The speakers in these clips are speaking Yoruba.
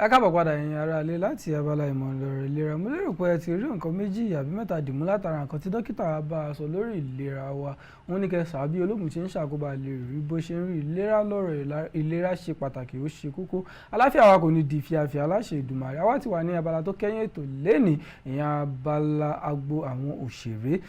Ẹ káàbọ̀ padà, ẹ̀yin ará ilé, láti abala ìmọ̀ ọ̀rọ̀ ìlera. Mo lérò pé ẹ ti rí nǹkan méjì àbí mẹ́ta dìmú látara nǹkan tí dókítà wa bá a sọ lórí ìlera wa. Wọ́n ní kẹsàn-án bí ológun ṣe ń ṣàkóbá lè rí bó ṣe ń rí ìlera lọ́rọ̀. Ìlera ṣe pàtàkì, ó ṣe kókó. Àlàáfíà wa kò ní di fíafíà aláṣẹ Èdùmàrè. Àwa ti wà ní abala tó kẹ́yìn ètò lẹ́nìí, ìyẹn abala agbo àwọn òṣèré.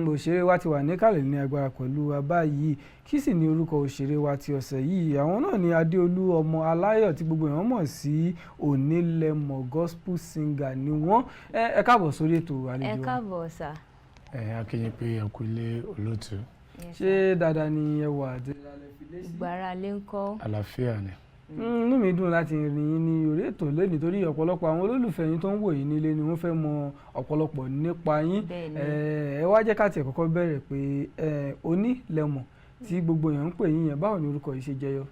Òṣèré wa ti wà níkàlẹ̀ ní agbára pẹ̀lú wa báyìí. Kí sì ni orúkọ òṣèré wa ti ọ̀sẹ̀ yìí? Àwọn náà ni Adéolú ọmọ Aláyọ̀, tí gbogbo èèyàn mọ̀ sí Onílẹ̀mọ̀ gospel singer ni wọ́n. Ẹ káàbọ̀ sórí ètò, àlejò Ẹ wa. káàbọ̀, sà. Ẹ a kí yín pé ẹ kú ilé, olóòtú. Yes, Ṣé dáadáa ni ẹ wà àti lálẹ́ fi lé sí? Gbàrà lé ń kọ́? Àlàáfíà ni. Inú mi dùn láti rí yín ní orí ètò lónìí, torí ọ̀pọ̀lọpọ̀ àwọn olólùfẹ́ yín tó ń wò yín nílé ni wọ́n fẹ́ mọ ọ̀pọ̀lọpọ̀ nípa yín. Ẹ wá jẹ́ ká tiẹ̀ kọ́kọ́ bẹ̀rẹ̀ pé Onílẹ̀mọ̀ tí gbogbo èèyàn ń pè yín yẹn, báwo ni orúkọ yìí ṣe jẹyọ?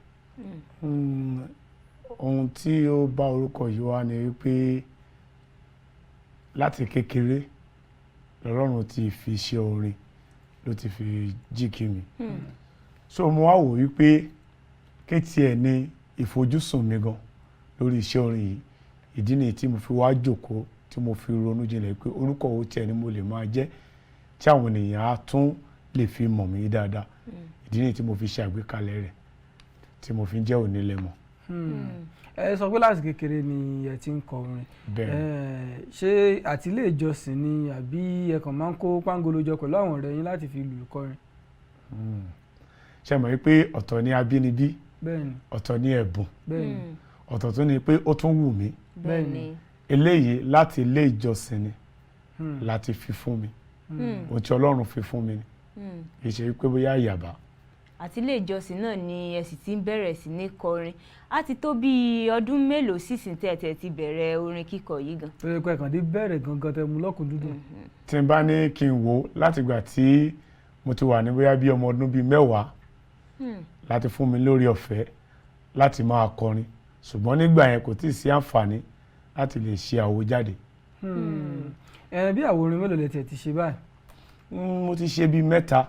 Ohun tí ó bá orúkọ yìí wá ni wípé láti kékeré lọ́lọ́run ti fi ṣe orin, ló ti fi jíkí mi. So mo wá wò wípé kí tiẹ̀ ní ìfojúsùn mi gan lórí iṣẹ́ orin yìí. Ìdí nìyí tí mo fi wá jókòó, tí mo fi ronú jinlẹ̀ pé orúkọ wo tiẹ̀ ni mo lè máa jẹ́ tí àwọn ènìyàn á tún lè fi mọ̀ mí dáadáa. Ìdí nìyí tí mo fi ṣe àgbékalẹ̀ rẹ̀, tí mo fi ń jẹ́ Onílẹ̀mọ̀. Ẹ sọ pé láti kékeré ni ẹ ti ń kọ orin. Bẹ́ẹ̀. Ṣé àti ilé ìjọsìn ni, àbí ẹ kàn máa ń kó pángolo jọ pẹ̀lú àwọn ọ̀rẹ́ yín láti fi lùlù kọrin? Ṣe mọ̀ wípé ọ̀tọ̀ ni abínibí, ọ̀tọ̀ ni ẹ̀bùn, ọ̀tọ̀ tún ni pé ó tún wù mí. Eléyìí láti ilé ìjọsìn ni láti fi fún mi. Ohun tí Ọlọ́run fi fún mi ni, kì í ṣe wípé bóyá ìyàbá. Àti ilé ìjọsìn náà ni ẹ sì ti ń bẹ̀rẹ̀ sí ní kọrin. Á ti tó bí ọdún mélòó sísìn tẹ́ ẹ tẹ́ ti bẹ̀rẹ̀ orin kíkọ yìí gan? Tó yẹ kó ẹ̀kàn dé bẹ̀rẹ̀ gangan tẹ mú lọ́kùn dúdùn. Tí n bá ní kí n wò ó, látìgbà tí mo ti wà ní bóyá bí ọmọ ọdún bíi 10 láti fún mi lórí ọ̀fẹ́ láti máa kọrin, ṣùgbọ́n nígbà yẹn kò tíì sí àǹfààní láti lè ṣe àwo jáde. Ẹ bí àwo orin mélòó lẹ tiẹ̀ ti ṣe báyìí? Mo ti ṣe bíi 3.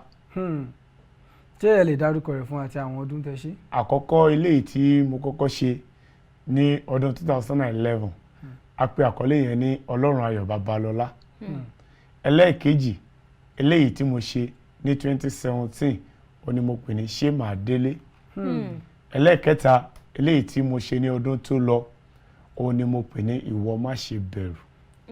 Ṣé ẹ lè dárúkọ rẹ̀ fún àti àwọn ọdún tẹ ṣe? Àkọ́kọ́ eléyìí tí mo kọ́kọ́ ṣe ní ọdún 2011, a pe àkọlé yẹn ní Ọlọ́run Ayọ̀ Babalọ́lá. Ẹlẹ́ẹ̀kejì eléyìí tí mo ṣe ní 2017, ó ní mo pè ní Ṣé Màá Délé. Ẹlẹ́ẹ̀kẹta eléyìí tí mo ṣe ní ọdún tó lọ, ó ní mo pè ní Ìwọ Má Ṣe Bẹ̀rù.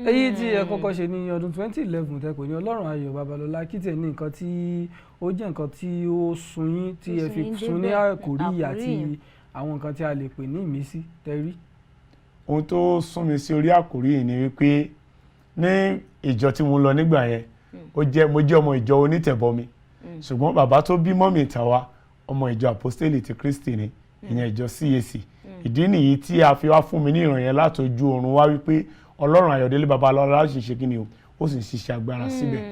Èyí tí ẹ kọ́kọ́ ṣe ní ọdún 2011 tẹ pè ní Ọlọ́run Ayọ̀ Babalọ́lá, kí tiẹ̀ ní nǹkan tí ó jẹ́ nǹkan tí ó sun yín tí Tó ẹ sún fi yín sun ní débẹ̀, àkòrí yìí àkòrí àti yẹn. àwọn nǹkan tí a lè pè ní ìmísí tẹ rí? Ohun tó sún mi sí orí àkòrí yìí ni wípé ní ìjọ tí mo ń lọ nígbà yẹn, ó jẹ́ mo jẹ́ ọmọ ìjọ onítẹ̀bọmi, ṣùgbọ́n bàbá tó bí mọ́mì tàwa, ọmọ ìjọ Àpọ́stélì ti Kristi ni, ìyẹn ìjọ CAC. Ìdí nìyí tí a fi wá fún mi ní ìràn yẹn látọjú oorun wá wípé Ọlọ́run Ayọ̀délé Babalọ́lá sì ń ṣe kí ni o, ó sì ń ṣiṣẹ́ agbára síbẹ̀.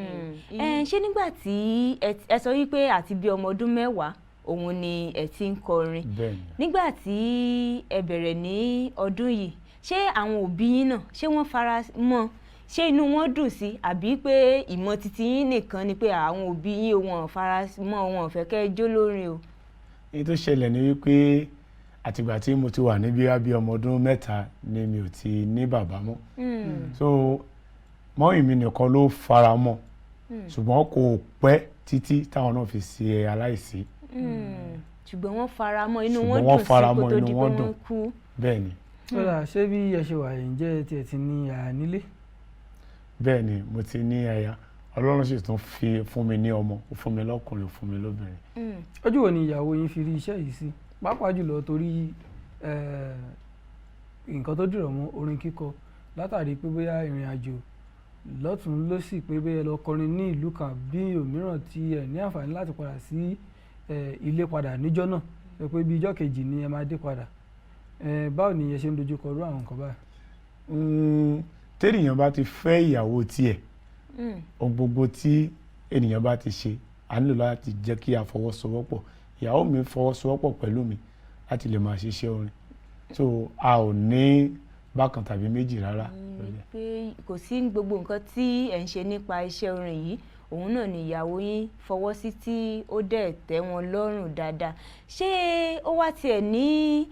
Ẹ ṣé, nígbà tí ẹ sọ wípé àti bí ọmọ ọdún 10 òun ni ẹ ti ń kọrin, Bẹ́ẹ̀ni. nígbà tí ẹ bẹ̀rẹ̀ ní ọdún yìí, ṣé àwọn òbí yín náà, ṣé wọ́n fara mọ́? Ṣé inú wọn dùn sí, àbí pé ìmọ̀ titi yín nìkan ni pé àwọn òbí yín wọn ò fara mọ́, wọn ò fẹ́ kẹ́ ẹ jó lórin o? Èyí tó ṣẹlẹ̀ ni wípé àtìgbà tí mo ti wà ní bí ọmọ ọdún 3 ni mi ò ti ní bàbá mọ́. So mọ́mì mi nìkan ló fara mọ́, ṣùgbọ́n kò pẹ́ títí táwọn náà fi ṣe aláìsí. Ṣùgbọ́n wọ́n fara mọ́, inú wọn Ṣùgbọ́n wọ́n dùn sí fara kó mọ́, tó inú di pé wọn wọ́n dùn. kú. Bẹ́ẹ̀ ni. Kódà, ṣé bí ẹ ṣe wà yìí, ǹjẹ́ ẹ tiẹ̀ ti ní aya nílé? Bẹ́ẹ̀ ni, mo ti ní aya. Ọlọ́run sì tún fi fún mi ní ọmọ, ó fún mi lọ́kùnrin, ó fún mi lóbìnrin. Ojú wo ni ìyàwó yín fi rí iṣẹ́ yìí sí, pàápàá jùlọ torí nǹkan tó dìrọ̀ mọ́ orin kíkọ, látàrí pé bóyá ìrìn àjò lọ́tún lósì, pé bóyá ẹ lọ kọrin ní ìlú kan bí òmíràn tí ẹ ní àǹfààní láti padà sí ilé padà níjọ́ náà, sọ pé bí ijọ́ kejì ni ẹ máa dé padà, báwo ni ẹ ṣe ń dojú kọ irú àwọn nǹkan báyìí? Tẹ́nìyàn bá ti fẹ́ ìyàwó tiẹ̀, ohun gbogbo tí ènìyàn bá ti ṣe, a nílò láti jẹ́ kí a fọwọ́sowọ́pọ̀. Ìyàwó mi fọwọ́sowọ́pọ̀ pẹ̀lú mi láti lè máa ṣiṣẹ́ orin, so a ò ní bákan tàbí méjì rárá lórí ẹ̀. Pé kò sí gbogbo nǹkan tí ẹ̀ ń ṣe nípa iṣẹ́ orin yìí, òun náà ni ìyàwó yín fọwọ́ sí tí ó dẹ̀ tẹ́ wọn lọ́rùn dáadáa. Ṣé ó wá tiẹ̀ ní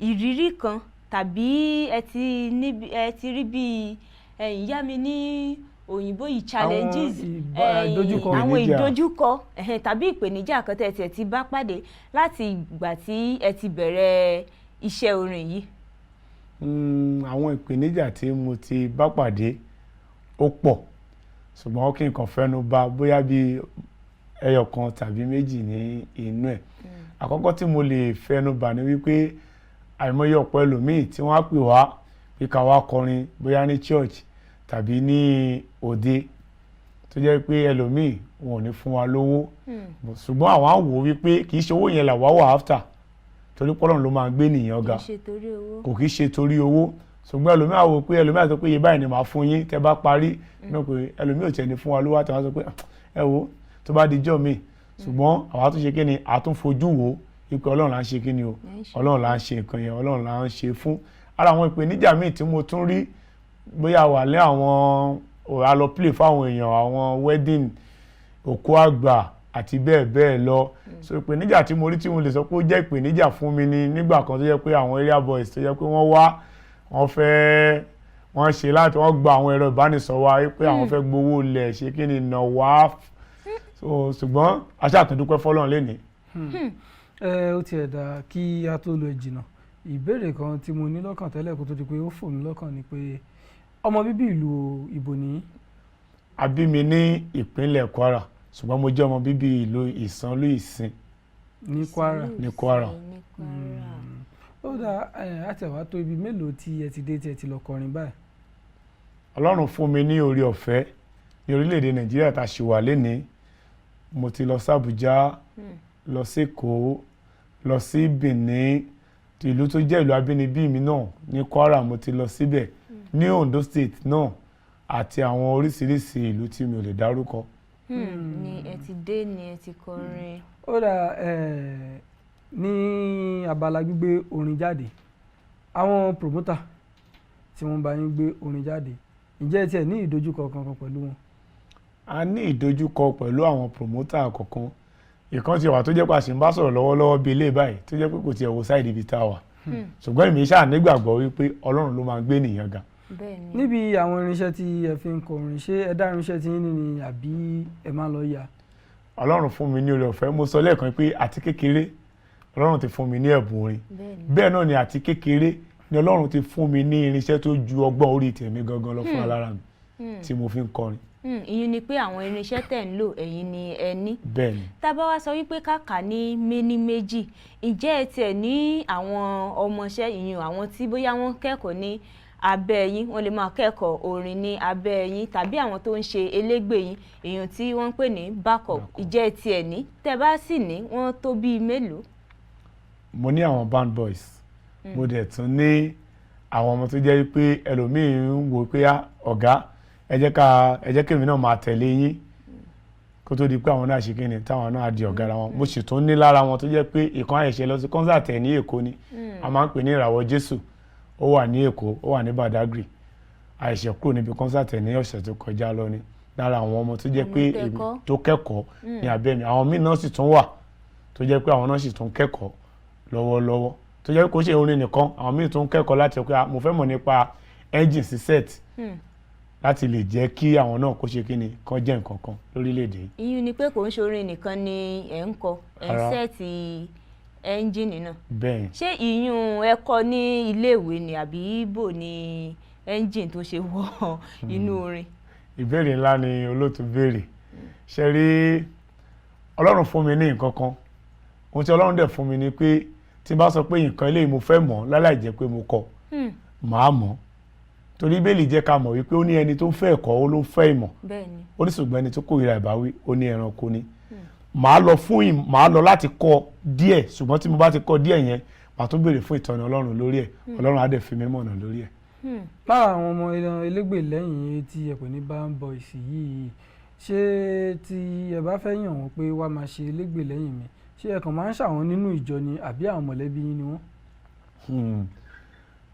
ìrírí kan tàbí ẹ ti níbi ẹ ti rí bí ẹ̀yin yá mi ní òyìnbó yìí, challenges, ìdojúkọ. àwọn Ìpèníjà. ìdojúkọ, ẹ̀hẹ̀n, tàbí ìpèníjà kan tẹ́ ẹ tiẹ̀ ti bá pàdé láti ìgbà tí ẹ ti bẹ̀rẹ̀ iṣẹ́ orin yìí? Àwọn ìpèníjà tí mo ti bá pàdé ó pọ̀, ṣùgbọ́n kí n kàn fẹ́nu bà bóyá bí ẹyọ kan tàbí méjì ní inú ẹ̀. Àkọ́kọ́ tí mo lè fẹ́nu bà ní wípé àìmọye ọ̀pọ̀ ẹlòmíì tí wọ́n á pè wá pé ká wá kọrin, bóyá ní church tàbí ní òde, tó jẹ́ pé ẹlòmíì wọn ò ní fún wa lówó, ṣùgbọ́n àwọn á wò ó wípé kì í ṣe owó yẹn làwa wà after, torí pọ́lọ́run ló máa gbé nìyẹn ga. Kì í ṣe torí owó. Kò kì í ṣe torí owó, ṣùgbọ́n ẹlòmíì á wò pé, ẹlòmíì á sọ pé iye báyìí ni màá fún yín tẹ́ bá parí náà, pé ẹlòmíì ò tiẹ̀ ní fún wa lówó, àtàwọn sọ pé ẹ wo, tó bá di jọ́ mi. Ṣùgbọ́n àwa tún ṣe kí ni, a tún fojú wò wípé Ọlọ́run là ń ṣe kí ni o, Ẹ̀ ń ṣe. Ọlọ́run là ń ṣe nǹkan yẹn, Ọlọ́run là ń ṣe fún. Ara àwọn ìpèníjà míì tí mo tún rí, bóyá wà ní àwọn a lọ play fáwọn èèyàn, àwọn wedding, òkú àgbà àti bẹ́ẹ̀ bẹ́ẹ̀ lọ. So ìpèníjà tí mo rí tí mo lè sọ pé ó jẹ́ ìpèníjà fún mi ni nígbà kan tó jẹ́ pé àwọn area boys tó jẹ́ pé wọ́n wá, wọ́n fẹ́ wọ́n ṣe láti wọ́n gba àwọn ẹ̀rọ ìbánisọ̀rọ̀ wa pé àwọn fẹ́ gbowó lẹ̀ ṣe kí ni nà wá. So ṣùgbọ́n a ṣáà tún dúpẹ́ fọ́lọ́run lénìí. Ẹ ó tiẹ̀ dá kí a tó lọ jìnnà, ìbéèrè kan tí mo ní lọ́kàn tẹ́lẹ̀ kó tó di pé ó fò mí lọ́kàn ni pé ọmọ bíbí ìlú ibo ni? A bí mi ní ìpínlẹ̀ Kwara, ṣùgbọ́n mo jẹ́ ọmọ bíbí ìlú Ìsanlú Ìsìn. Ní Kwara. Ní Kwara. Ní Kwara. Ó dá ẹ àti àwa tó ibi mélòó tí ẹ ti dé tí ẹ ti lọ kọrin báyìí? Ọlọ́run fún mi ní oore ọ̀fẹ́ ní orílẹ̀-èdè Nàìjíríà tá a ṣì wà lénìí, mo ti lọ sí Àbújá, lọ sí Èkó, lọ sí Benin, ìlú tó jẹ́ ìlú abínibí mi náà ní Kwara, mo ti lọ síbẹ̀, ní Ondo State náà àti àwọn oríṣiríṣi ìlú tí mi ò lè dárúkọ. Ni ẹ ti dé ni ẹ ti kọrin. Ó dà ẹ ní abala gbígbé orin jáde, àwọn promoter tí wọ́n bá yín gbé orin jáde, ǹjẹ́ ẹ tiẹ̀ ní ìdojúkọ kankan pẹ̀lú wọn? A ní ìdojúkọ pẹ̀lú àwọn promoter kọ̀ọ̀kan. Ìkan ti wà tó jẹ́ pé a sì ń bá sọ̀rọ̀ lọ́wọ́lọ́wọ́ bíi ilé báyìí, tó jẹ́ pé kò tiẹ̀ wo side ibi tá a wà, ṣùgbọ́n èmi ṣáà nígbàgbọ́ wípé Ọlọ́run ló máa gbé nìyẹn ga. Bẹ́ẹ̀ ni. Níbi àwọn irinṣẹ́ tí ẹ fi ń kọrin, ṣé ẹ dá irinṣẹ́ tí yín ní ni àbí ẹ máa lọ yá? Ọlọ́run fún mi ní oore ọ̀fẹ́. Mo sọ lẹ́ẹ̀kan pé àti kékeré Ọlọ́run ti fún mi ní ẹ̀bùn orin. bẹ́ẹ̀ ni. Bẹ́ẹ̀ náà ni àti kékeré ni Ọlọ́run ti fún mi ní irinṣẹ́ tó ju ọgbọ́n orí tèmi gangan lọ fún alára mi tí mo fi ń kọrin. Ìyún ni pé àwọn irinṣẹ́ tẹ̀ ń lò, ẹ̀yin ni ẹ ní. Bẹ́ẹ̀ ni. Tá a bá wá sọ wípé kàkà ní méní méjì, ǹjẹ́ ẹ tiẹ̀ ní àwọn ọmọọṣẹ́, ìyún àwọn tí bóyá wọ́n kẹ́kọ̀ọ́ ní abẹ́ yín, wọ́n lè máa kẹ́kọ̀ọ́ orin ní abẹ́ yín, tàbí àwọn tó ń ṣe elégbè yín, ìyún tí wọ́n ń pè ní backup? Backup. Ǹjẹ́ ẹ tiẹ̀ ní? Tẹ́ bá sì ní, wọ́n tó bíi mélòó? Mo ní àwọn band boys, mo dẹ̀ tún ní àwọn ọmọ tó jẹ́ pé ẹlòmíín ń wò pé, "Ah, ọ̀gá, ẹ jẹ́ ká ẹ jẹ́ kémi náà máa tẹ̀lé yín," kó tó di pé àwọn náà ṣe kí ni, táwọn náà di ọ̀gá ara wọn. Mo sì tún ní lára wọn tó jẹ́ pé ìkan àìṣe lọ sí concert ẹ̀ ní Èkó ni, a máa ń pè ní Ìràwọ̀ Jésù. Ó wà ní Èkó, ó wà ní Badagry. Àìṣe kúrò níbi concert ẹ̀ ní ọ̀sẹ̀ tó kọjá lọ ni, lára àwọn ọmọ tó jẹ́ Àwọn pé tó kẹ́kọ̀ọ́. Tó kẹ́kọ̀ọ́ ní abẹ́ mi. Àwọn míì náà sì tún wà tó jẹ́ pé àwọn náà sì tún kẹ́kọ̀ọ́ lọ́wọ́lọ́wọ́, tó jẹ́ pé kò ṣe orin nìkan, àwọn míì tún kẹ́kọ̀ọ́ láti sọ pé, "Ah, mo fẹ́ mọ̀ nípa engine sí set," láti lè jẹ́ kí àwọn náà kó ṣe kí ni, kán jẹ́ nǹkan kan lórílẹ̀‐èdè yìí. Ìyún ni pé kò ń ṣe orin nìkan ni ẹ̀ ń kọ, ẹ̀ ń Rárá. set ẹ́ńjìnì náà. Bẹ́ẹ̀. Ṣé ìyún ẹ kọ́ ní iléèwé ni, àbí bò ní ẹ́ńjìnì tó ṣe wọ inú orin? Ìbéèrè ńlá ni olóòtú béèrè. Ṣe rí, Ọlọ́run fún mi ní nǹkan kan. Ohun tí Ọlọ́run dẹ̀ fún mi ni pé tí n bá sọ pé nǹkan eléyìí mo fẹ́ mọ̀ láláì jẹ́ pé mo kọ́, màá mọ̀, torí Bíbélì jẹ́ ká mọ̀ wípé ó ní ẹni tó ń fẹ́ ẹ̀kọ́, ó ló ń fẹ́ ìmọ̀. bẹ́ẹ̀ ni Ó ní ṣùgbọ́n ẹni tó kórìíra ìbáwí, ó ní ẹranko ni. Màá lọ fún màá lọ láti kọ́ díẹ̀, ṣùgbọ́n tí mo bá ti kọ́ díẹ̀ yẹn, màá tún béèrè fún ìtọ́ni Ọlọ́run lórí ẹ̀. Ọlọ́run á dẹ̀ fi mí mọ̀nà lórí ẹ̀. Lára àwọn ọmọ elégbè lẹ́yìn tí ẹ pè ní band boys yìí, ṣé tí ẹ bá fẹ́ yàn wọ́n pé wá máa ṣe elégbè lẹ́yìn mi, ṣé ẹ kàn máa ń ṣàwọn nínú ìjọ ni, àbí àwọn mọ̀lẹ́bí yín ni wọ́n?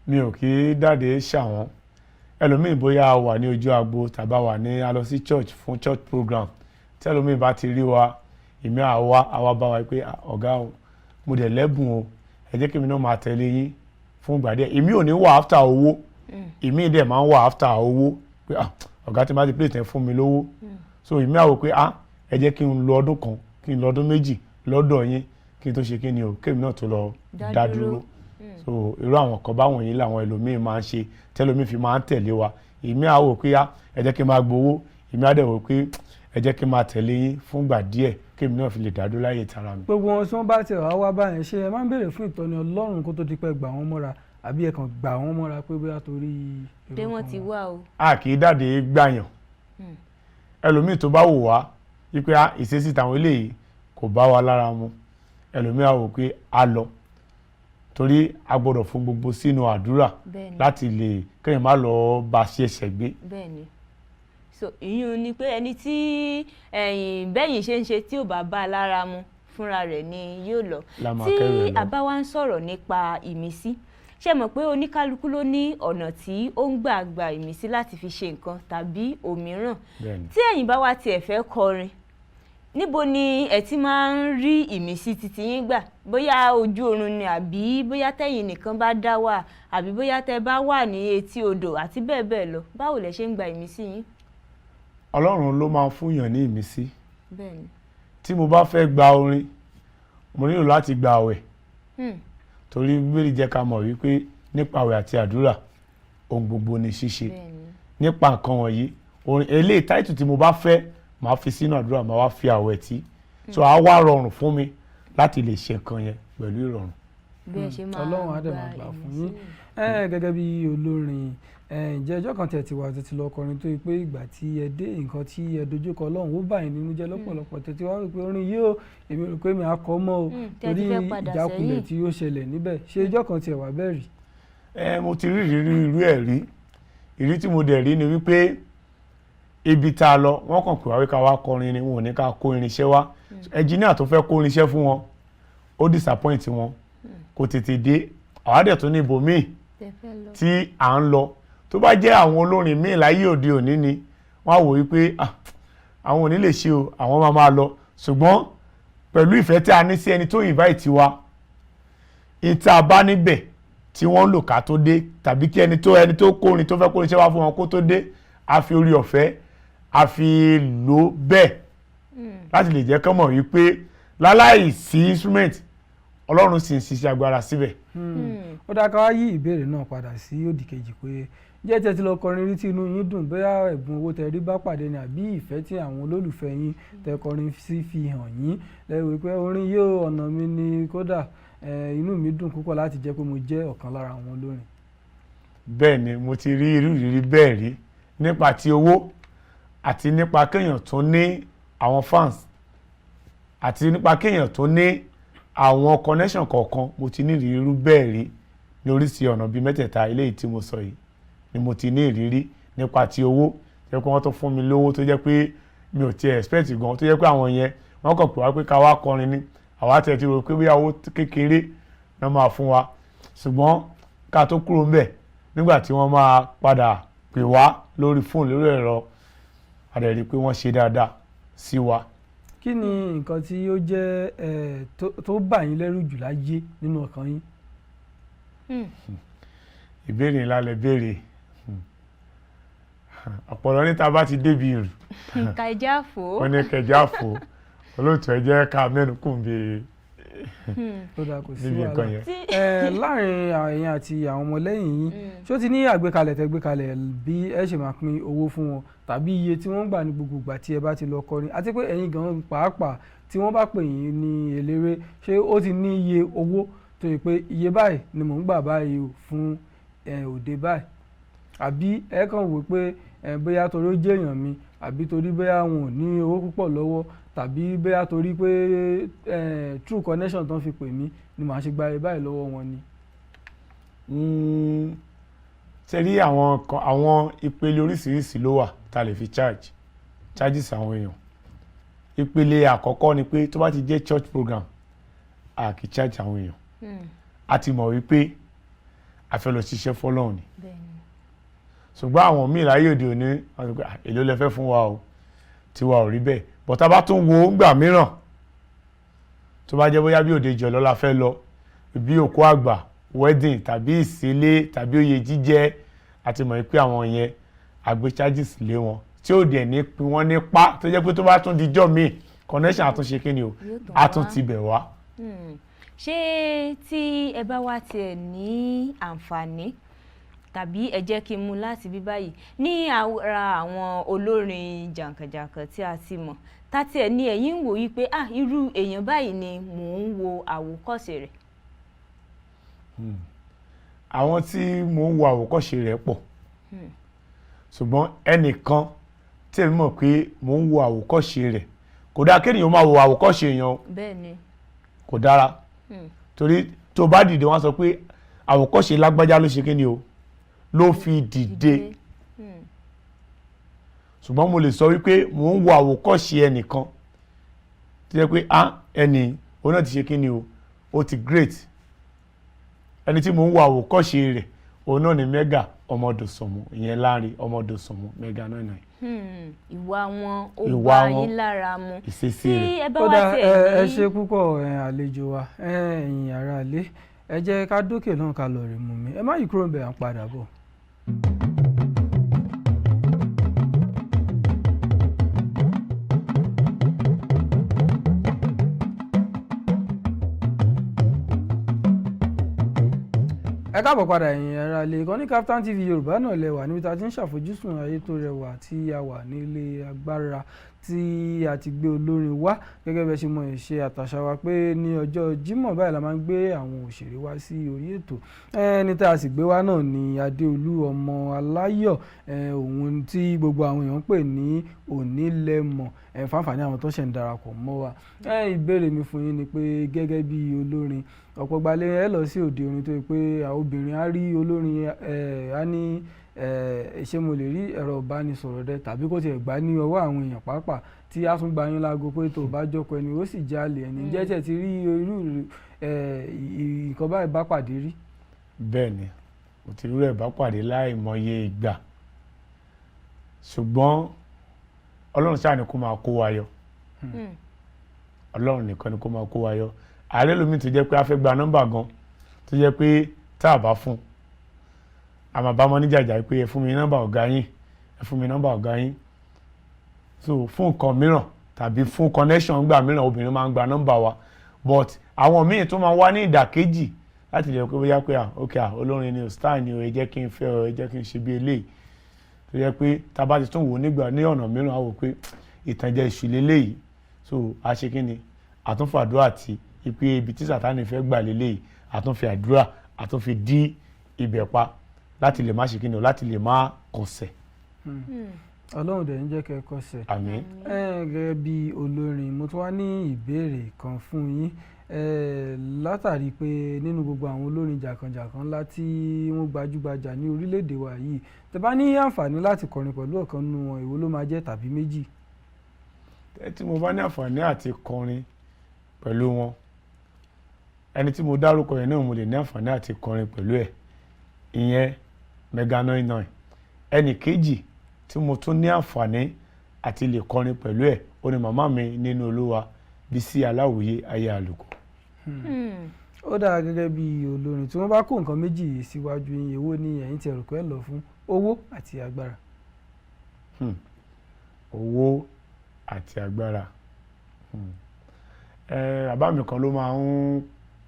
Mi ò kí dáde ṣàwọn ẹlòmíì. Bóyá a wà ní ojú agbo tàbá wà ní a lọ sí church fún church program, tí ẹlòmíì bá ti rí wa, ìmí àwa àwa bá wa pé, "Ah, ọ̀gá o, mo dẹ̀ lẹ́bùn o, ẹ jẹ́ kí èmi náà máa tẹ̀lé yín." Fún ìgbà díẹ̀, èmi ò ní wà after owó. Èmi dẹ̀ máa ń wà after owó pé, "Ah, ọ̀gá, tí n bá ti play tẹ̀, fún mi lówó." So èmi á wò pé, ah, ẹ jẹ́ kí n lo ọdún kan, kí n lo ọdún 2 lọ́dọ̀ yín, kí n tó ṣe kí ni o, kémi náà tó lọ dá dá dúró. dúró. So irú àwọn kan báwọn yìí làwọn ẹlòmíín máa ń ṣe, tẹlòmíín fi máa ń tẹ̀lé wa. Èmi á wò pé, ah, ẹ jẹ́ kí n máa gbowó. Èmi á dẹ̀ wò pé ẹ jẹ́ kí n máa tẹ̀lé yín fúngbà díẹ̀, kémi náà fi lè dá dúró láyè tara mi. Gbogbo wọn tí wọ́n bá tiẹ̀ wá wá báyẹn, ṣé ẹ máa ń béèrè fún ìtọ́ni Ọlọ́run kó tó di pé gbà wọ́n mọ́ra, àbí ẹ kàn gbà wọ́n mọ́ra pé bóyá torí pé èrò wọ́n kan ti wọn? wá o. A kì í dàdé gbàyàn. Ẹlòmíì tó bá wò wá wípé, ah, ìṣesí tàwọn eléyìí kò bá wa lára mu, ẹlòmíì á wò pé a lọ, torí a gbọ́dọ̀ fún gbogbo sínú àdúrà láti lè kéèyàn má lọ bá ṣe ẹsẹ̀ gbé. Bẹ́ẹ̀ni, so ìyún ni pé ẹni tí ẹ̀yìn bẹ́yìn ṣe ń ṣe tí ò bá bá a lára mu, fúnra rẹ̀ ni yóò lọ. La máa Tí kẹ́rù ẹ̀ lọ. a bá wá ń sọ̀rọ̀ nípa ìmísí, ṣé mọ̀ pé oníkálukú ló ní ọ̀nà tí ó ń gbà gba ìmísí láti fi ṣe nǹkan tàbí òmíràn? Bẹ́ẹ̀ni. Tí ẹ̀yin bá wá tiẹ̀ fẹ́ kọrin, níbo ni ẹ ti máa ń rí ìmísí titi yín gbà? Bóyá ojú oorun ni, àbí bóyá tẹ̀yin nìkan bá dá wà, àbí bóyá tẹ́ bá wà ní etí odò, àti bẹ́ẹ̀ bẹ́ẹ̀ lọ. Báwo lẹ ṣe ń gba ìmísí yín? Ọlọ́run ló máa ń fúnyàn ní ìmísí. Tí mo bá fẹ́ gba orin, mo nílò láti gba àwẹ̀, torí Bíbélì jẹ́ ká mọ̀ wípé nípa àwẹ̀ àti àdúrà, ohun gbogbo ni ṣíṣe. Nípa nǹkan wọ̀nyí, orin eléyìí, title tí mo bá fẹ́, màá fi sínú àdúrà, màá wá fi àwẹ̀ tí, so á wá rọrùn fún mi láti lè ṣe nǹkan yẹn pẹ̀lú ìrọ̀rùn. Bí ẹ ṣe máa Ọlọ́run á dẹ̀ máa gbà fún yín. Ẹ gẹ́gẹ́ bí olórin ẹ, ǹjẹ́ ọjọ́ kan tẹ̀ ti wà tẹ̀ ti lọ kọrin tó yẹ pé ìgbà tí ẹ dé, nǹkan tí ẹ dojúkọ Ọlọ́run, ó bà yín nínú jẹ́ lọ́pọ̀lọpọ̀, tẹ̀ tí wá rò pé orin yìí ó, èmi rò pé mi á kọ́ mọ́ o, Tẹ́ ti torí fẹ́ padà ìjákulẹ̀ sẹ́yìn. tí ó ṣẹlẹ̀ níbẹ̀? Ṣé ọjọ́ kan tiẹ̀ wà bẹ́ẹ̀ rí? Ẹ, mo ti rí ìrírí irú ẹ̀ rí. Ìrírí tí mo dẹ̀ rí ni wípé ibi tá a lọ, wọ́n kàn pè wá wí ká wá kọrin ni, wọn ò ní ká kó irinṣẹ́ wá. Ẹnjìníà tó fẹ́ kó irinṣẹ́ fún wọn, ó disappoint wọn, kò tètè dé. Àwa dẹ̀ tún ní ibòmíì tẹ́ fẹ́ lọ. tí à ń lọ. Tó bá jẹ́ àwọn olórin míì láyé òde òní ni, wọ́n á wò wípé, ah, àwọn ò ní lè ṣe o, àwọn máa máa lọ. Ṣùgbọ́n pẹ̀lú ìfẹ́ tí a ní sí ẹni tó invite wa, ìta bá níbẹ̀ tí wọ́n ń lò ká tó dé, tàbí kí ẹni tó kórin, tó fẹ́ kórin iṣẹ́ wá fún wọn kó tó dé, a fi orí ọ̀fẹ́, a fi lò ó bẹ́ẹ̀ láti lè jẹ́ kán mọ̀ wípé láláì sí instrument, Ọlọ́run sì ń ṣiṣẹ́ agbára síbẹ̀. Ó dáa, ká wá yí ìbéèrè náà padà sí òdì kejì pé, jẹ́ tí ẹ ti lọ kọrin rí tí inú yín dùn, bóyá ẹ̀bùn owó tẹ rí bá pàdé ni, àbí ìfẹ́ tí àwọn olólùfẹ́ yín tẹ kọrin sí fi hàn yín, lẹ́wọ̀ pé orin yóò ọ̀nà mi ni, kódà inú mi dùn púpọ̀ láti jẹ́ pé mo jẹ́ ọ̀kan lára àwọn olórin? Bẹ́ẹ̀ ni, mo ti rí irú ìrírí bẹ́ẹ̀ rí, nípa ti owó àti nípa kéèyàn tó ní àwọn fans àti nípa kéèyàn tó ní àwọn connection kọ̀ọ̀kan. Mo ti ní ìrírí bẹ́ẹ̀ rí ní oríṣi ọ̀nà bíi mẹ́tẹ̀ẹ̀ta eléyìí tí mo sọ yìí ni mo ti ní ìrírí. Nípa ti owó, jẹ́ pé wọ́n tó fún mi lówó tó jẹ́ pé mi ò tiẹ̀ expect gan, tó jẹ́ pé àwọn yẹn, wọ́n kàn pè wá pé ká wá kọrin ni. Àwa tiẹ̀ ti rò pé bóyá owó kékeré náà máa fún wa, ṣùgbọ́n ká tó kúrò ńbẹ̀, nígbà tí wọ́n máa padà pè wá lórí fóònù, lórí ẹ̀rọ, a dẹ̀ rí i pé wọ́n ṣe dáadáa sí wa. Kí ni nǹkan tí ó jẹ́ ẹ tó bà yín lẹ́rù jù láyé nínú ọkàn yín? Ìbéèrè ńlá lẹ béèrè. Ọ̀pọ̀lọ́ níta bá ti débi ìrù, Nǹka ẹja fò ó. Wọ́n ní kẹjá fò. Olóòtú, ẹ jẹ́ ká mẹ́nu kùn bí Tó dáa, kò sí níbi nǹkan wàhálà. yẹn. Tí Ẹ láàrin ẹ̀yin àti àwọn ọmọlẹ́yìn yín, ṣó ti ní àgbékalẹ̀ tẹ́ gbékalẹ̀ bí ẹ ṣe máa pín owó fún wọn, tàbí iye tí wọ́n ń gbà ní gbogbo ìgbà tí ẹ bá ti lọ kọrin? Àti pé ẹ̀yin gan pàápàá, tí wọ́n bá pè yín ní eléré, ṣé ó ti ní iye owó tó yẹ pé iye báyìí ni mò ń gbà báyìí o fún òde báyìí, àbí ẹ kàn wò pé bóyá torí ó jẹ́ èèyàn mi, àbí torí bóyá wọn ò ní owó púpọ̀ lọ́wọ́, tàbí bóyá torí pé true connection tán fi pè mí ni màá ṣe gba iye báyìí lọ́wọ́ wọn ni? Ṣe rí, àwọn kan, àwọn ìpele oríṣiríṣi ló wà tá a lè fi charges àwọn èèyàn. Ìpele àkọ́kọ́ ni pé tó bá ti jẹ́ church program, a kì í charge àwọn èèyàn. A ti mọ̀ wípé a fẹ́ lọ ṣiṣẹ́ fọ́lọ́run ni. Ṣùgbọ́n àwọn míì láyé òde òní, wọ́n sọ pé, "Ah, èló lẹ fẹ́ fún wa o?" Tiwa ò rí bẹ́ẹ̀. But tá a bá tún wo ńgbà mìíràn, tó bá jẹ́ bóyá bí òde jọ̀lọ́ la fẹ́ lọ, bí òkú àgbà wedding tàbí ìsílé tàbí oyè jíjẹ, àti mọ̀ pé àwọn yẹn àgbé charges lé wọn tí ó dẹ̀ ní pin wọ́n nípa, tó jẹ́ pé tó bá tún dijọ́ míì, connection àtúnṣe kí ni o, Yóò tún àtún wá. ti bẹ̀ wá. Ṣé tí ẹ bá wá tiẹ̀ ní àǹfààní, tàbí ẹ jẹ́ kí n mú láti bí báyìí, ní ara àwọn olórin jàǹkànjàǹkàn tí a ti mọ̀, tá tiẹ̀ ní ẹ̀yin ń wò yí pé, ah, irú èèyàn báyìí ni mò ń wo àwòkọ́ṣe rẹ̀? Àwọn tí mò ń wo àwòkọ́ṣe rẹ̀ pọ̀, ṣùgbọ́n ẹnìkan tí èmi mọ̀ pé mò ń wo àwòkọ́ṣe rẹ̀, kò dáa kéèyàn máa wo àwòkọ́ṣe èèyàn o. Bẹ́ẹ̀ ni. Kò dára, torí tó bá dìde, wọ́n á sọ pé àwòkọ́ṣe lágbájá ló ṣe kí ni o, ló fi dìde. Ṣùgbọ́n mo lè sọ wípé mò ń wo àwòkọ́ṣe ẹnìkan tó jẹ́ pé, ah, ẹni òun náà ti ṣe kí ni o, ó ti great. Ẹni tí mò ń wo àwòkọ́ṣe rẹ̀, òun náà ni Mega Ọmọdòsànmù, ìyẹn Láńre Ọmọdòsànmù, Mega 99. Ìwà wọn ó Ìwà bá wọn, yín lára mu. ìṣesí Tí rẹ̀. ẹ bá Ó wá dáa. tiẹ̀ Ẹ ní ṣe púpọ̀, àlejò wa. Ẹ̀yin ará ilé, ẹ jẹ́ ká dókè náà, ká lọ rè mú mi. Ẹ má yí kúrò níbẹ̀, à ń padà bọ̀. Ẹ káàbọ̀ padà, ẹ̀yin ará ilé. Ìkànnì Kaftan TV Yorùbá náà lẹ wà, níbi tá a ti ń ṣàfojúsùn ayé tó rẹwà, tí a wà nílé agbára tí a ti gbé olórin wá. Gẹ́gẹ́ bẹ́ẹ̀ ṣe mọ ìṣe àtàṣà wa pé ní ọjọ́ Jímọ̀ báyìí la máa ń gbé àwọn òṣèré wá sí orí ètò. Ẹni tá a sì gbé wá náà ni Adéolú ọmọ Aláyọ̀, òun tí gbogbo àwọn èèyàn ń pè ní Onílẹ̀mọ̀, fáǹfààní àwọn tó ṣẹ̀ ń darapọ̀ mọ́ wa. Ìbéèrè mi fún yín ni pé, gẹ́gẹ́ bí olórin, ọ̀pọ̀ gbalẹ̀ ẹ lọ sí òde orin tó yẹ pé àwọn obìnrin á rí olórin, á ní, ṣé mo lè rí ẹ̀rọ ìbánisọ̀rọ̀ rẹ, tàbí kó tiẹ̀ gbà ní ọwọ́ àwọn èèyàn pàápàá, tí a tún gba yín láago pé tó bá jọkọ ẹni, ó sì jalè ẹni. Jẹ́ tẹ̀ ti rí irú nǹkan báyìí bá pàdé rí? Bẹ́ẹ̀ ni, mo ti rú ẹ̀ bá pàdé láìmọye ìgbà, ṣùgbọ́n Ọlọ́run ṣáà ni kó máa kó wa yọ. Ọlọ́run nìkan ni kó máa kó wa yọ. Ààrẹ lómi tó jẹ́ pé a fẹ́ gba nọ́mbà gan, tó jẹ́ pé tá a bá fún un, a máa bá mọ́ níjàjà pé, "Ẹ fún mi nọ́mbà ọ̀gá yín, ẹ fún mi nọ́mbà ọ̀gá yín." So fún nǹkan mìíràn tàbí fún connection gbà mìíràn, obìnrin máa ń gba nọ́mbà wa, but àwọn míì tó máa wá ní ìdàkejì láti lè pé bóyá pé, ah, ok, ah, olórin ni o, star ni o, ẹ jẹ́ kí n fẹ́ ọ, ẹ jẹ́ kí n ṣe bí eléyìí, tó jẹ́ pé tá a bá ti tún wò ó nígbà ní ọ̀nà mìíràn, á wò pé ìtànjẹ èṣù leléyìí. So a ṣe kí ni, àtúnfàdúrà tí ipe ibi tí Sátánì fẹ́ gbà leléyìí, àtúnfi àdúrà, àtúnfi dí ibẹ̀ pa láti lè má ṣe kí ni o, láti lè má kọsẹ̀. Ọlọ́run dẹ̀ ń jẹ́ kẹ́ ẹ kọsẹ̀. Àmín. Gẹ́gẹ́ bí olórin, mo tún wá ní ìbéèrè kan fún yín, látàrí pé nínú gbogbo àwọn olórin jàǹkànjàǹkàn ńlá tí wọ́n gbajúgbajà ní orílẹ̀-èdè wa yìí, tẹ́ bá ní àǹfààní láti kọrin pẹ̀lú ọ̀kan nínú wọn, èwo ló máa jẹ́, tàbí méjì? Tí mo bá ní àǹfààní àti kọrin pẹ̀lú wọn, ẹni tí mo dárúkọ yẹn náà, mo lè ní àǹfààní àti kọrin pẹ̀lú ẹ̀, ìyẹn Mega 99. Ẹnì kejì tí mo tún ní àǹfààní àti lè kọrin pẹ̀lú ẹ̀, ó ní màmá mi nínú Olúwa, Bísí Aláwìyé Ayé Àlùkò. Ó dáa. Gẹ́gẹ́ bí olórin, tí wọ́n bá kó nǹkan méjì yìí síwájú yín, èwo ni ẹ̀yin ti rò pé ẹ lọ fún, owó àti agbára? Owó àti agbára. Bàbá mi kan ló máa ń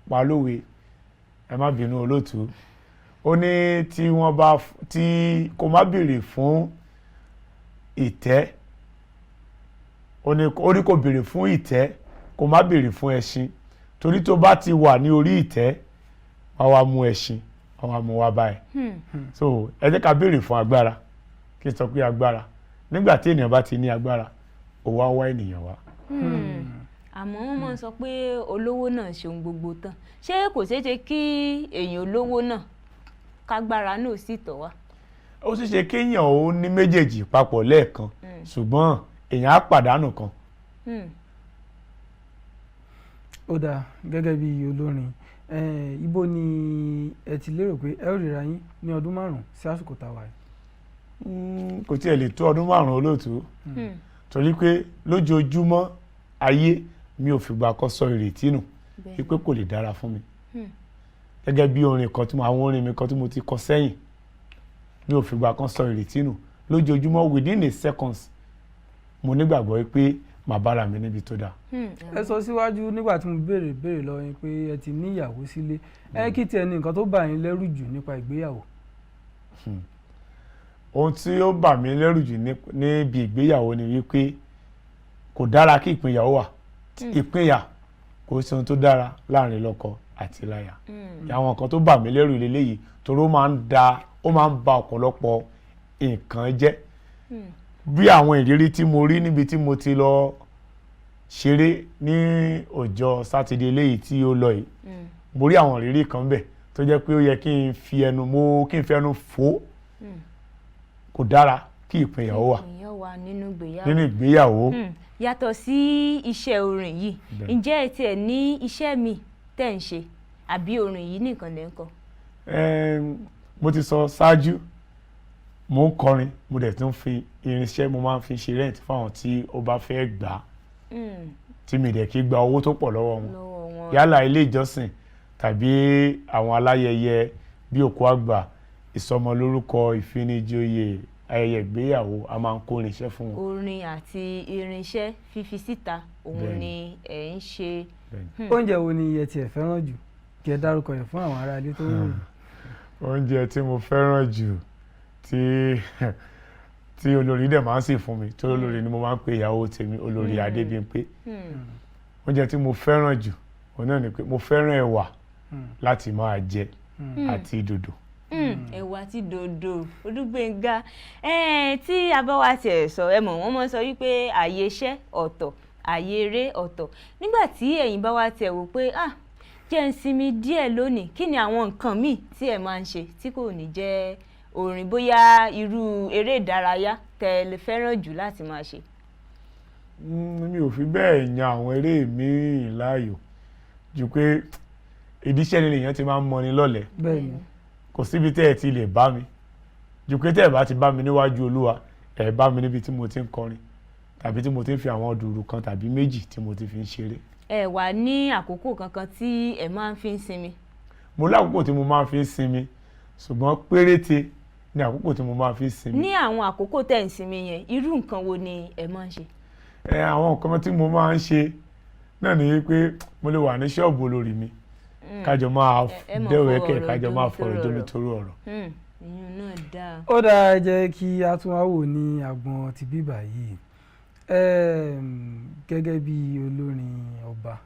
pa lówe, ẹ má bínú olóòtú, ó ní tí wọ́n bá tí kò má béèrè fún ìtẹ́, ó ní kò béèrè fún ìtẹ́, kò má béèrè fún ẹṣin, torí tó bá ti wà ní orí ìtẹ́, wá wá mú ẹṣin, wá wá mú wá báyìí. So ẹ jẹ́ ká béèrè fún agbára. Kí n sọ pé agbára, nígbà tí ènìyàn bá ti ní agbára, ó wá wá ènìyàn wá. Àmọ́ wọ́n máa ń sọ pé olówó náà ṣe ohun gbogbo tán. Ṣé kò ṣeé ṣe kí èèyàn olówó náà kágbára náà sì tọ̀ wá? Ó sì ṣe kéèyàn ó ní méjèèjì papọ̀ lẹ́ẹ̀kan, ṣùgbọ́n èèyàn á pàdánù kan. Ó dáa. Gẹ́gẹ́ bí olórin, ibo ni ẹ ti lérò pé ẹ ó ríra yín ní ọdún 5 sí àsìkò tá a wà yìí? Kò tiẹ̀ lè tó ọdún 5, olóòtú, torí pé lójoojúmọ́ ayé mi ò fìgbà kan sọ ìrètí nù wípé kò lè dára fún mi. Gẹ́gẹ́ bí orin kan tí mo, àwọn orin mi kan tí mo ti kọ sẹ́yìn, mi ò fìgbà kan sọ ìrètí nù. Lójoojúmọ́, within a seconds, mo nígbàgbọ́ pé màá bára mi níbi tó dáa. Ẹ sọ síwájú nígbà tí mo béèrè béèrè lọ́wọ́ yín pé ẹ ti ní ìyàwó sílé. Ẹ kí tiẹ̀ ní nǹkan tó bà yín lẹ́rù jù nípa ìgbéyàwó? Ohun tí ó bà mí lẹ́rù jù níbi ìgbéyàwó ni wípé kò dára kí ìpínyà ó wà. Ìpínyà kò sí ohun tó dára láàrin lọ́kọ àti láya. Àwọn nǹkan tó bà mí lẹ́rù lélẹ́yìí, torí ó máa ń ba ọ̀pọ̀lọpọ̀ nǹkan jẹ́, bí àwọn ìrírí tí mo rí níbi tí mo ti lọ ṣeré ní ọjọ́ Sátidé eléyìí tí ó lọ yìí. Mo rí àwọn ìrírí kan bẹ̀ tó jẹ́ pé ó yẹ kí n fi ẹnu mo kí n fi ẹnu fò ó. Kò dára kí ìpínyà ó wà Ìyẹn wà nínú ìgbéyàwó. nínú ìgbéyàwó. Yàtọ̀ sí iṣẹ́ orin yìí, ǹjẹ́ ẹ tiẹ̀ ní iṣẹ́ míì tẹ̀ ń ṣe, àbí orin yìí nìkan lẹ́ ń kọ? Mo ti sọ ṣáájú, mo ń kọrin, mo dẹ̀ tún fi irinṣẹ́, mo máa ń fi ṣe rent fáwọn tí ó bá fẹ́ gbà á, tí mi dẹ̀ kí gba owó tó pọ̀ lọ́wọ́ wọn, Lọ́wọ́ wọn. yálà ilé ìjọsìn tàbí àwọn aláyẹyẹ bí òkú àgbà, ìsọmọlórúkọ, ìfinijoyè, ayẹyẹ ìgbéyàwó, a máa ń kó irinṣẹ́ fún wọn. Orin àti irinṣẹ́ fífi síta òun ni ẹ̀ ń ṣe. Bẹ́ẹ̀ni. Oúnjẹ wo ni ẹ tiẹ̀ fẹ́ràn jù, kí ẹ dárúkọ rẹ̀ fún àwọn ará ilé tó ń wò yín? Oúnjẹ tí mo fẹ́ràn jù, tí olórí dẹ̀ máa ń sè fún mi, torí olórí ni mo máa ń pe ìyàwó tèmi, Olórí Adébímpé, oúnjẹ tí mo fẹ́ràn jù, òun náà ni pé mo fẹ́ràn ẹ̀wà láti máa jẹ àti dòdò. Ẹ̀wà àti dòdò. Olúgbénga, tí a bá wá tiẹ̀ sọ, ẹ mọ̀ wọ́n mọ̀ sọ wípé àyè iṣẹ́ ọ̀tọ̀, àyè eré ọ̀tọ̀. Nígbà tí ẹ̀yin bá wá tiẹ̀ wò pé, ah, jẹ́ ń sinmi díẹ̀ lónìí, kí ni àwọn nǹkan míì tí ẹ máa ń ṣe tí kò ní jẹ́ orin, bóyá irú eré ìdárayá tẹ́ ẹ lè fẹ́ràn jù láti máa ṣe? Mi ò fi bẹ́ẹ̀ yan àwọn eré míì láàyò ju pé ìdíṣẹ́ ni èèyàn ti máa ń mọni lọ́lẹ̀. Kò síbi tẹ́ ẹ ti lè bá mi ju pé tẹ́ ẹ bá ti bá mi níwájú Olúwa, ẹ bá mi níbi tí mo ti ń kọrin tàbí tí mo ti ń fi àwọn dùrù kan tàbí méjì tí mo ti fi ń ṣeré. Ẹ wà ní àkókò kankan tí ẹ máa ń fi ń sinmi? Mo lákòókò tí mo máa ń fi ń sinmi, ṣùgbọ́n péréte ní àkókò tí mo máa fi ń sinmi. Ní àwọn àkókò tẹ́ ń sinmi yẹn, irú nǹkan wo ni ẹ máa ń ṣe? Ẹ àwọn nǹkan tí mo máa ń ṣe náà ni wípé mo lè wà ní ṣọ́ọ̀bù olórí mi, kájọ máa Ẹ máa dẹ́wẹ̀kẹ̀, fọ̀rọ̀ kájọ máa fọ̀rọ̀ jomitoro jómi ọ̀rọ̀. toro ọ̀rọ̀. Ìyún náà dáa. Ó dáa, jẹ́ kí a tún wá wò ní àgbọn ti bíbà yìí. Gẹ́gẹ́ bí olórin ọba,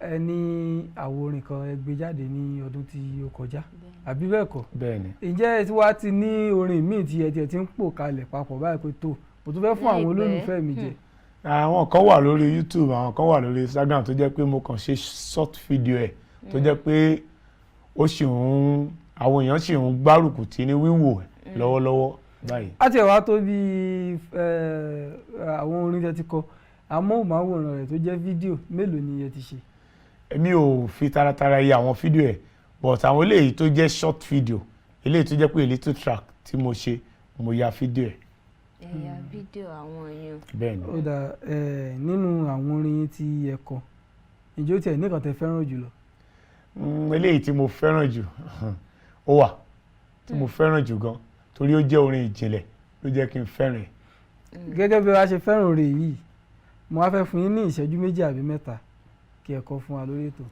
ẹ ní àwo orin kan ẹ gbé jáde ní ọdún tí ó kọjá, àbí bẹ́ẹ̀ kọ́? Bẹ́ẹ̀ ni. Ǹjẹ́ ẹ ti wá ti ní orin míì tí ẹ tiẹ̀ ti ń pò kalẹ̀ papọ̀ báyìí pé tó mo tún fẹ́ fún àwọn Láìpẹ́. olólùfẹ́ mi jẹ? Àwọn kan wà lórí YouTube, àwọn kan wà lórí Instagram tó jẹ́ pé mo kàn ṣe short video ẹ̀, tó jẹ́ pé ó sì ń, àwọn èèyàn sì ń gbárùkù tí ní wíwò ẹ̀ lọ́wọ́lọ́wọ́ báyìí. Á tiẹ̀ wá tó bí àwọn orin tẹ́ ti kọ, amóhùnmáwòrán rẹ̀ tó jẹ́ fídíò, mélòó ni ẹ ti ṣe? Èmi ò fi taratara yẹ àwọn fídíò ẹ̀, but àwọn eléyìí tó jẹ́ short video, eléyìí tó jẹ́ pé little track tí mo ṣe, mo ya fídíò ẹ̀. Ẹ̀yà fídíò àwọn èèyàn. Bẹ́ẹ̀ ni. Ó dáa. Nínú àwọn orin yín tí ẹ kọ, ǹjẹ́ ó tiẹ̀ ní kan tẹ́ fẹ́ràn jùlọ? Eléyìí tí mo fẹ́ràn jù, ó wà tí mo fẹ́ràn jù gan, torí ó jẹ́ orin ìjìnlẹ̀ ló jẹ́ kí n fẹ́ràn ẹ̀. Gẹ́gẹ́ bí wàá ṣe fẹ́ràn orin yìí, mo wá fẹ́ fún yín ní ìṣẹ́jú 2 àbí 3 kí ẹ kọ fún wa lórí ètò.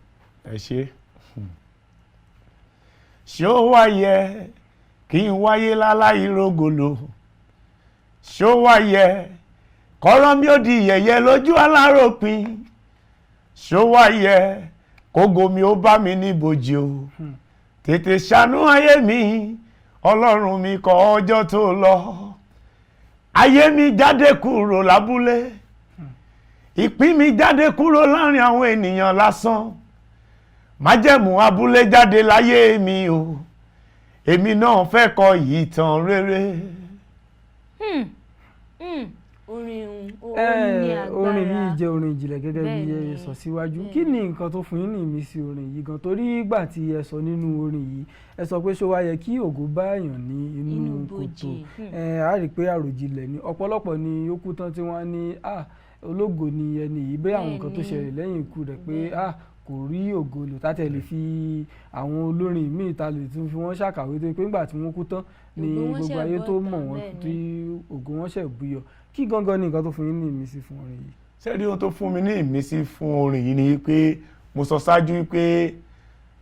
Ẹ ṣe. Ṣé ó wá yẹ kí n wáyé láláì rógolo? Ṣé ó wá yẹ kọ́rọ́ mi ó di yẹ̀yẹ́ lójú aláròpin? Ṣé ó wá yẹ kógo mi ó bá mi níbojì o? Tètè ṣàánú ayé mi, Ọlọ́run mi, kọ ọjọ́ tó lọ. Ayé mi jáde kúrò lábúlé, ìpín mi jáde kúrò láàrin àwọn ènìyàn lásán, májẹ̀mú abúlé jáde láyé mi o. Èmi náà fẹ́ kọ ìtàn rere. Orin ó ní agbára. Orin yìí jẹ́ orin ìjìnlẹ̀ gẹ́gẹ́ bí ẹ sọ síwájú. Kí ni nǹkan tó fún yín ní ìmísí orin yìí gan? Torí ìgbà tí ẹ sọ nínú orin yìí, ẹ sọ pé ṣó wá yẹ kí ògo bá èèyàn ní inú Inú kòtò? bòjì. Ẹ á rí i pé àròjinlẹ̀ ni. Ọ̀pọ̀lọpọ̀ ni ó kú tán tí wọ́n á ní, ah, ológo ni ẹni yìí, bẹ́ẹ̀ àwọn nǹkan tó ṣẹlẹ̀ lẹ́yìn ikú rẹ̀ pé ah, kò rí ògo lò, tá tẹ̀ lè fi àwọn olórin míì ta lè tún fi wọ́n ṣàkàwé, tó pé nígbà tí wọ́n kú tán ni Ògo wọn gbogbo ṣẹ̀ ayé tó bọ́ mọ̀ tán, wọ́n, bẹ́ẹ̀ ni. tí ògo wọn ṣẹ̀ búyọ. Kí gangan ni nǹkan tó fún yín ní ìmísí fún orin yìí? Ṣé rí, ohun tó fún mi ní ìmísí fún orin yìí ni pé mo sọ ṣáájú wípé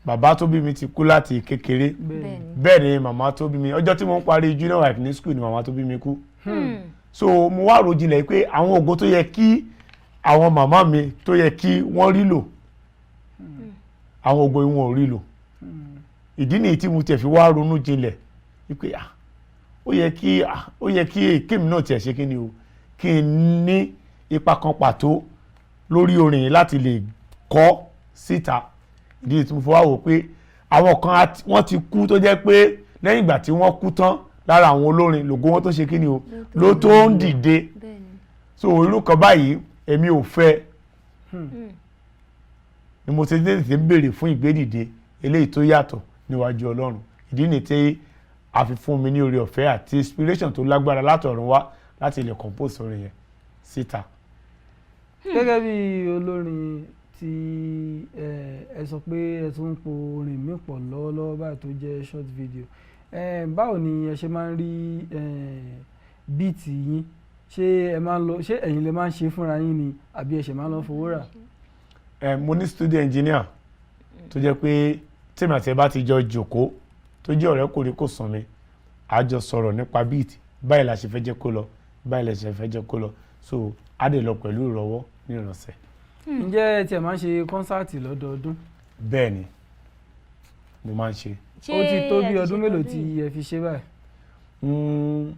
bàbá tó bí mi ti kú láti kékeré. Bẹ́ẹ̀ni. Bẹ́ẹ̀ ni màmá tó bí mi, ọjọ́ tí mo ń parí junior high ní school ni màmá tó bí mi kú. So mo wá rò jinlẹ̀ pé àwọn ògo tó yẹ kí àwọn màmá mi, tó yẹ kí wọ́n rí lò, àwọn ògo yìí, wọn ò rí lò. Ìdí nìyí tí mo tiẹ̀ fi wá ronú jinlẹ̀ wípé ah, ó yẹ kí kémi náà tiẹ̀ ṣe kí ni o, kí n ní ipa kan pàtó lórí orin yìí láti lè kọ síta. Ìdí nìyí tí mo fi wá wò pé àwọn kan wọ́n ti kú, tó jẹ́ pé lẹ́yìn ìgbà tí wọ́n kú tán lára àwọn olórin, lògo wọn tó ṣe kí ni o, ló tó ń dìde. So irú kan báyìí èmi ò fẹ́ ni mo ti tètè ń béèrè fún ìgbédìde eléyìí tó yàtọ̀ níwájú Ọlọ́run. Ìdí ni tí a fi fún mi ní oore ọ̀fẹ́ àti inspiration tó lágbára látọ̀run wá láti lè compose orin yẹn síta. Gẹ́gẹ́ bí olórin tí ẹ sọ pé ẹ tún ń po orin mi pọ̀ lọ́wọ́lọ́wọ́ báyìí tó jẹ́ short video, báwo ni ẹ ṣe máa ń rí beat yín? Ṣé ẹ máa ń lọ, ṣé ẹ̀yin lè máa ń ṣe fúnra yín ni, àbí ẹ ṣe máa ń lọ fowó rà? Mo ní studio engineer tó jẹ́ pé tèmi àti ẹ bá ti jọ jòkó, tó jẹ́ ọ̀rẹ́ kò rí kò sàn mi, a jọ sọ̀rọ̀ nípa beat, báyìí la ṣe fẹ́ jẹ́ kó lọ, báyìí la ṣe fẹ́ jẹ́ kó lọ. So a dẹ̀ lọ pẹ̀lú ìrọ̀wọ́ ní ìrọ̀sẹ̀. Ǹjẹ́ ẹ tiẹ̀ máa ń ṣe concert lọ́dọọdún? Bẹ́ẹ̀ ni, mo máa ń ṣe. Ṣé Ó ti tó ẹ bí ti ọdún ṣe mélòó tọdún tí yìí? ẹ fi ṣe báyìí?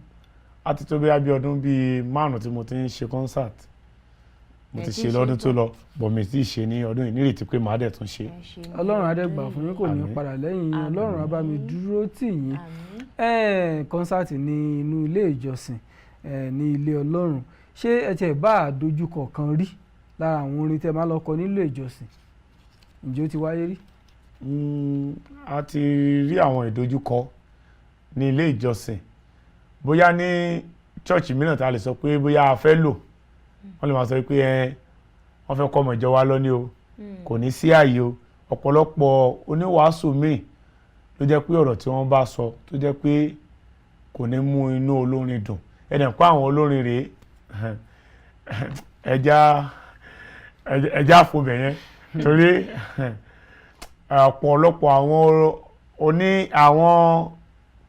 A ti tó bí ọdún bíi 5 tí mo ti ń ṣe concert. Mo Ẹ ti ti ṣe ń ṣe lọ́dún tó bọ̀. lọ, bọ̀ mi ti ṣe ní ọdún yìí, nírètí pé màá dẹ̀ tún ṣe. Ẹ ṣe ní Ọlọ́run á dẹ̀ ọdún gbà fún yín, kò ní Àmín. padà lẹ́yìn yín. Ọlọ́run á bá mi Àmín. dúró tì yín. Àmín. Concert ní inú ilé ìjọsìn, ní ilé Ọlọ́run, ṣé ẹ tiẹ̀ bá àdójúkọ kan rí lára àwọn orin tẹ́ máa lọ kọ nílé ìjọsìn? Ǹjẹ́ ó ti wáyé rí? A ti rí àwọn ìdojúkọ ní ilé ìjọsìn, bóyá ní church mìíràn tá a lè sọ pé bóyá a fẹ́ lò, wọ́n lè máa sọ pé ẹ wọ́n fẹ́ kọ́ ọmọ ìjọ wa lọ ní o, kò ní sí ààyè o. Ọ̀pọ̀lọpọ̀ oníwàásù míì ló jẹ́ pé ọ̀rọ̀ tí wọ́n bá sọ tó jẹ́ pé kò ní mú inú olórin dùn. Ẹnì kó àwọn olórin rèé, ẹja fobẹ̀ yẹn, torí ọ̀pọ̀lọpọ̀ àwọn oní àwọn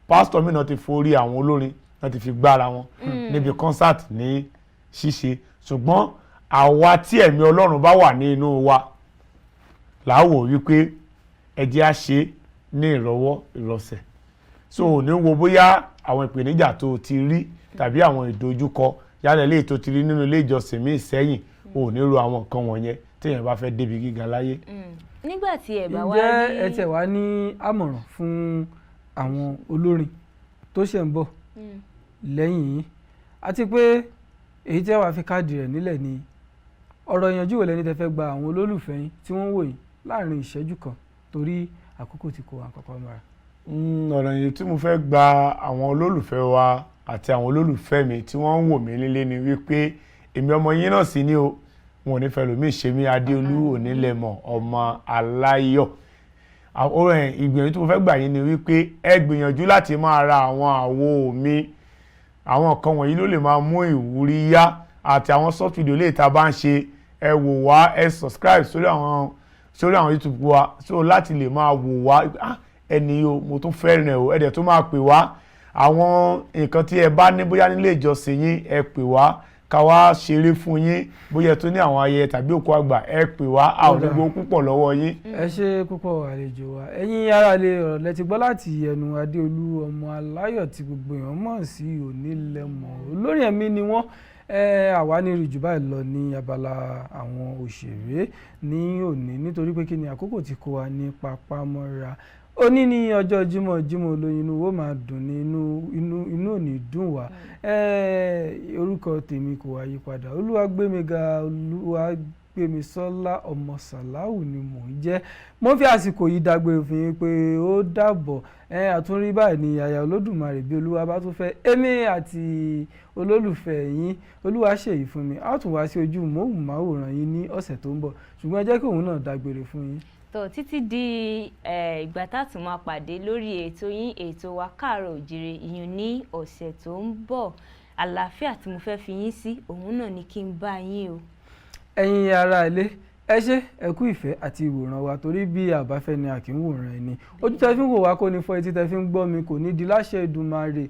pásítọ̀ mìíràn ti forí àwọn olórin náà ti fi gbára wọn níbi concert ní ṣíṣe. Ṣùgbọ́n àwa tí ẹ̀mí Ọlọ́run bá wà ní inú wa làwò wípé ẹ jẹ́ á ṣe ní ìrọ̀wọ́ ìrọ̀sẹ̀. So ò ní wo bóyá àwọn ìpèníjà tó o ti rí tàbí àwọn ìdojúkọ yálà eléyìí tó ti rí nínú ilé ìjọsìn míì sẹ́yìn, ò ní ro àwọn nǹkan wọ̀nyẹn téèyàn bá fẹ́ débi gíga láyé. Nígbà tí ẹ bá wá Ǹjẹ́ rí ẹ tiẹ̀ wá ní àmọ̀ràn fún àwọn olórin tó ṣẹ̀ ń bọ̀ lẹ́yìn yín, àti pé èyí tí ẹ wàá fi káàdì rẹ̀ nílẹ̀ ni ọ̀rọ̀ ìyànjú wo lẹni tẹ́ fẹ́ gba àwọn olólùfẹ́ yín tí wọ́n ń wò yín láàrin ìṣẹ́jú kan, torí àkókò tí kò wá kankan mọ́ra? Ọ̀rọ̀ yìí tí mo fẹ́ gba àwọn olólùfẹ́ wa àti àwọn olólùfẹ́ mi tí wọ́n ń wò mí nílé ni wípé èmi ọmọ yín náà sì ni o, wọn ò ní fẹ́ lómi ṣe mí, Adéolú Onílẹ̀mọ̀ ọmọ Aláyọ̀. Ìgbìyànjú tí mo fẹ́ gbà yín ni wípé ẹ gbìyànjú láti máa ra àwọn àwo mi. Àwọn nǹkan wọ̀nyí ló lè máa mú ìwúrí yá, àti àwọn short video lè tá a bá ń ṣe. Ẹ wò wá, ẹ subscribe sórí àwọn YouTube wa, so láti lè máa wò wá. Ah, ẹni o, mo tún fẹ́ràn ẹ o. Ẹ dẹ̀ tún máa pè wá, àwọn nǹkan tí ẹ bá ní, bóyá nílé ìjọsìn yín, ẹ pè wá ká wá ṣeré fún yín. Bóyá ẹ tún ní àwọn ayẹyẹ tàbí òkú àgbà, ẹ pè wá. A ò ní gbowó púpọ̀ lọ́wọ́ yín. Ẹ ṣe púpọ̀, àlejò wa. Ẹ̀yin ará ilé, ọ̀rọ̀ lẹ ti gbọ́ láti ẹnu Adéolú ọmọ Aláyọ̀ tí gbogbo èèyàn mọ̀ sí Onílẹ̀mọ̀. Olórin ẹ̀mí ni wọ́n. Àwa ní rí jù báyìí lọ ní abala àwọn òṣèré ní òní, nítorí pé kí ni, àkókò tí kò wá ní papámọ́ra. Òní ní ọjọ́ Jímọ̀, Jímọ̀ olóyin, inú wo máa dùn ní inú inú inú ò ní dùn wá. Orúkọ tèmi kò wá yí padà, Olúwagbémiga Olúwa. Gbémisọ́lá ọmọ Sàláwù ni mò ń jẹ́. Mo ń fi àsìkò yìí dágbére fún yín pé ó dàbọ̀. Ẹ àtúnrí báyìí ní àyà Olódùmarè bí Olúwa bá tún fẹ́. Èmi àti olólùfẹ́ yín Olúwaṣèyí fún mi, a ó tún wá sí ojú móhùnmáwòrán yín ní ọ̀sẹ̀ tó ń bọ̀, ṣùgbọ́n ẹ jẹ́ kí òun náà dágbére fún yín. Tó títí di ìgbà tá a tún máa pàdé lórí ètò yín, ètò wa, Káàárọ̀ Òjìrè, ìyún ní ọ̀sẹ̀ tó ń bọ̀, àlàáfíà tí mo fẹ́ fi yín sí, òun náà ni kí n bá yín o. Ẹ̀yin ará ilé, ẹ ṣé, ẹ kú ìfẹ́ àti ìwòran wa, torí bí àbáfẹ́ ni a kì í wòran ẹni. Ojú tẹ fi ń wò wá kò ní fọ́, etí tẹ fi ń gbọ́ mi kò ní di láṣẹ Èdùmàrè.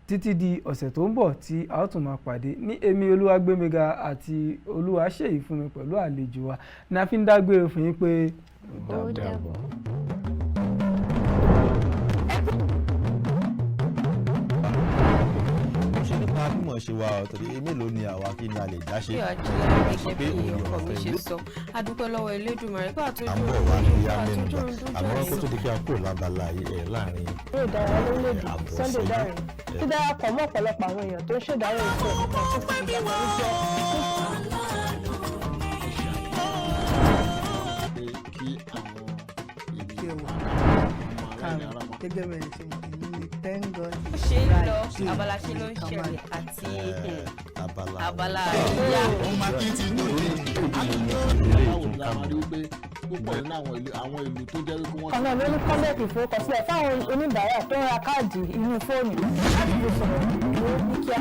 Títí di ọ̀sẹ̀ tó ń bọ̀ tí a ó tún máa pàdé, ní èmi Olúwagbémiga àti Olúwaṣèyí fún mi pẹ̀lú àlejò wa ní a fi ń dágbére fún yín pé ó dàbọ̀. Ó ṣe nípa mímọ̀ ṣe wa ọ̀ torí mélòó ni àwa, kí ni a lè dá ṣe? Bí ọjọ́ gẹ́gẹ́ bí ọkọ mi ṣe sọ, a dúpẹ́ lọ́wọ́ Elédùmarè pé À àtọ́jú ń bọ̀ wá ní àtọ́jú amẹ́nubà, dójú àmọ́ kó tó àìsàn. di pé a kúrò lábala yìí, ẹ̀ láàrin Eré ìdárayá lórílẹ̀‐èdè àbọ̀ Sunday ṣẹ́jú. Dare ti darapọ̀ mọ́ ọ̀pọ̀lọpọ̀ àwọn èèyàn tó ń ṣèdárò ikú ẹ̀ tó sì ti gbàgbọ́ jẹ́ Pé kí àwọn Kí ẹ ènìyàn wò. ọmọ aláìní ara mọ̀. Gẹ́gẹ́ bẹ́ẹ̀ ṣe mọ̀, èmi ni Thank God. Bó ṣe ń lọ, Friday abala ṣe ló ń Kamal. ṣẹlẹ̀ àti abala abala àríyá. Báwo ni a máa rí wípé púpọ̀ nínú àwọn ìlú tó jẹ́ wípé wọ́n Kan náà ló ní kọ́mẹ̀tì ìforúkọsílẹ̀ fáwọn oníbàárà tó ń ra káàdì inú fóònù láti fi sọ̀rọ̀ ní kíá.